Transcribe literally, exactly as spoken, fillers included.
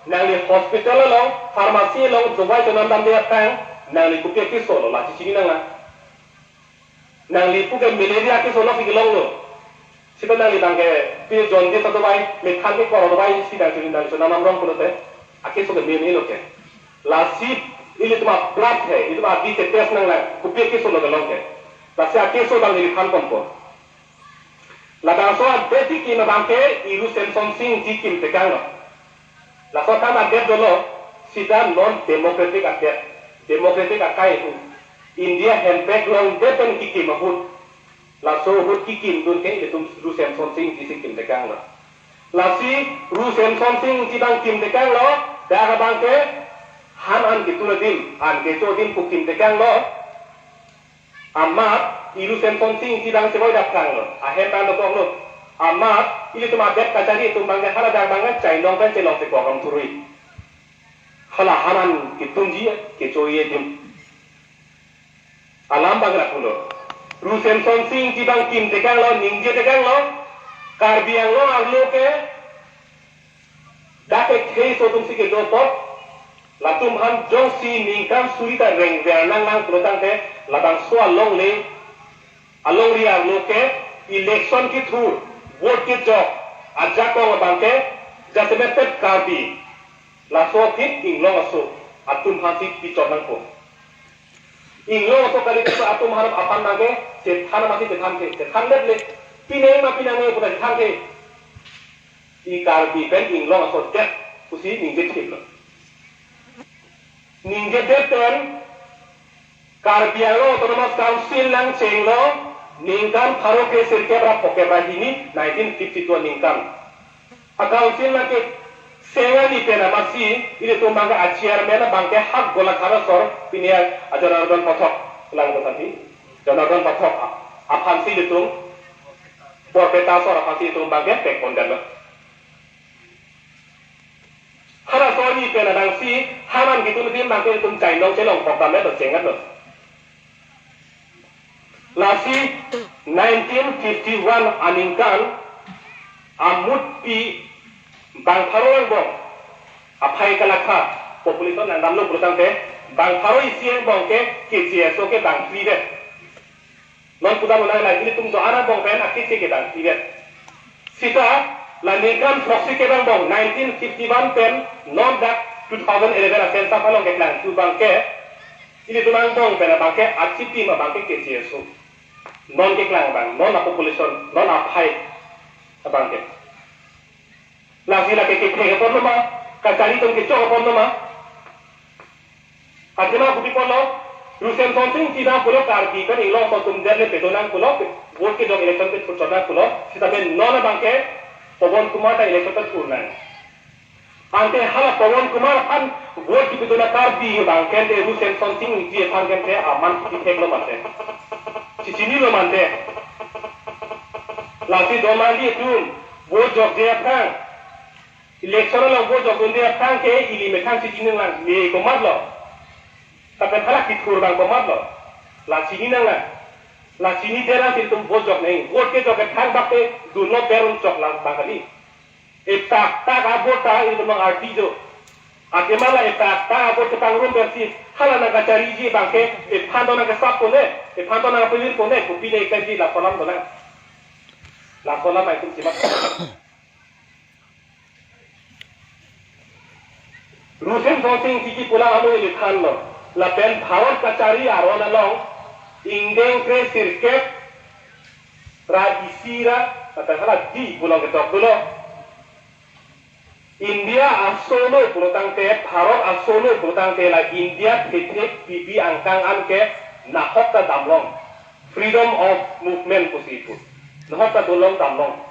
Nangli hospital along, pharmacy along dawai chonam damde aphrang, nangli kopi akeso lo, lasi chini nang la. Nangli pu ke malaria akeso lo si kelonglo. Sita nangli abang ke pi jaundice adawai, methang ke kor adawai si nang chini nangli chonam damrong pulote, akeso ke meme lo ke. Lasi ilitum a-blood he, ilitum a-B K test nang la, kopi akeso lo kelong ke. Lasi akeso abang ili than ponpo. Labangso adet kekim abang ke Iru Semsonsing Ingti kim tekang lo. Laso than adet dolo, sita non democratic adet, democratic akai hu. India hempek longdet pen kekim ahut. Laso ahut kekimdun ke ilitum Iru Semsonsing Ingti si kim tekang lo. Lasi Iru Semsonsing Ingti abang kim tekang lo, dak abang ke han an ketun adim, an kecho adim pu kim tekang lo. Amat Iru Semsonsing Ingti abang chevoi dap tang lo. Ahem abang dokok lo. Amat ilitum adet kachari atum abang ke hala dak abang ke chainong pen chelong chekok am thurui. Hala han an ketunji kechoji adim. Alam abang ra pulo. Iru Semsonsing Ingti abang kim tekang lo, ningje tekang lo. Karbi Anglong arlo ke dak kekhei aso atum si kedo apot, latum aphan jongsi ningkan suri ta rengver nanglang pulo tangte, labangso alongle, alongri arlo ke election kethur, vote kejok ajakong abang ke jasemet pet Karbi, laso aphi inglong aso atum aphan si pichot nangpo. Inglong aso kali atum aphan abang ke chethan mati chethan ke, chethan let le, pineng ma pinangne pu ta chethan ke. I Karbi pen inglong aso det pusi ningje thip lo. Ningje det pen Karbi Anglong Autonomous Council nangchenglo ningkan pharo kre sirkep ra phokep ra hini nineteen fifty-two ningkan. A-council nangkecheng ani pen amatsi ilitum abang ke a-chairman abang ke hak Golaghat asor pini a-Janardhan Pathak lang ko tadi. Janardhan Pathak a-, aphansi ilitum Borpeta asor aphansi ilitum abang ke pekpon damlo. Halaso ani pen abangsi han an ketun adim abang ke ilitum chainong chelong pok damlo, cheng damlo. Lasi nineteen fifty-one aningkan amutpi bang pharo angbong aphai kalakha population nangdamlo pulo tangte bang pharo isi angbong ke K J S O ke bang phli vet. Non pudam nang la ilitum do-an angbong pen akhei ke bang phli vet. Sita la ningkan throksi kep angbong nineteen fifty-one pen non dak two thousand eleven a-census along keklang thu abang ke ilitum angbong pen abang ke achipi ma abang ke K J S O. Non keklang abang, non a-population, non aphai abang ke. Lasi lake kethek apot lo ma, kachari atum kechok apot lo ma. Athema kopi apot lo, Iru Semsonsing Ingti abang pulo Karbi pen inglong aso atum det le pedo nang pulo, vote kejok election kethur chot nang pulo, sitame non abang ke Pawan Kumar ta election kethur nang. Ante hala Pawan Kumar aphan vote kepidun a-Karbi abang ke te Iru Semsonsing Ingti aphan ke te aman kethek lo mate. Chichinilo mate. Lasi domali atum vote jokje aphrang, election along vote jokdunde aphrang ke ili methang chichininglang, me komatlo. Lapen hala kethur abang komatlo. La chini nanglang. La chinidet lang si ilitum vote jok nang. Vote kejok aphrang bak te dunlo berun chok lang abang kali. Etak tak a-vote ta ilitum nang arti jo. Athema la etak tak a-vote kepangrum versi hala nangkachariji abang ke ephan do nangkesap pone, ephan do nangpelir pone, kopi ne ikaji laso alam do nang. Laso alam itum chimat. Iru Semsonsing Ingti kepulang amu ili thanlo. Lapen Bharat kachari aron along ingdeng kre sirkep ra isi ra, lapen hala di pulang ketok dolo. India aso lo pulo tangte, Bharat aso lo pulo tangte la India thethek pipi angkang an ke nahok ta damlong. Freedom of movement pusi pu. Nahok ta dolong damlong.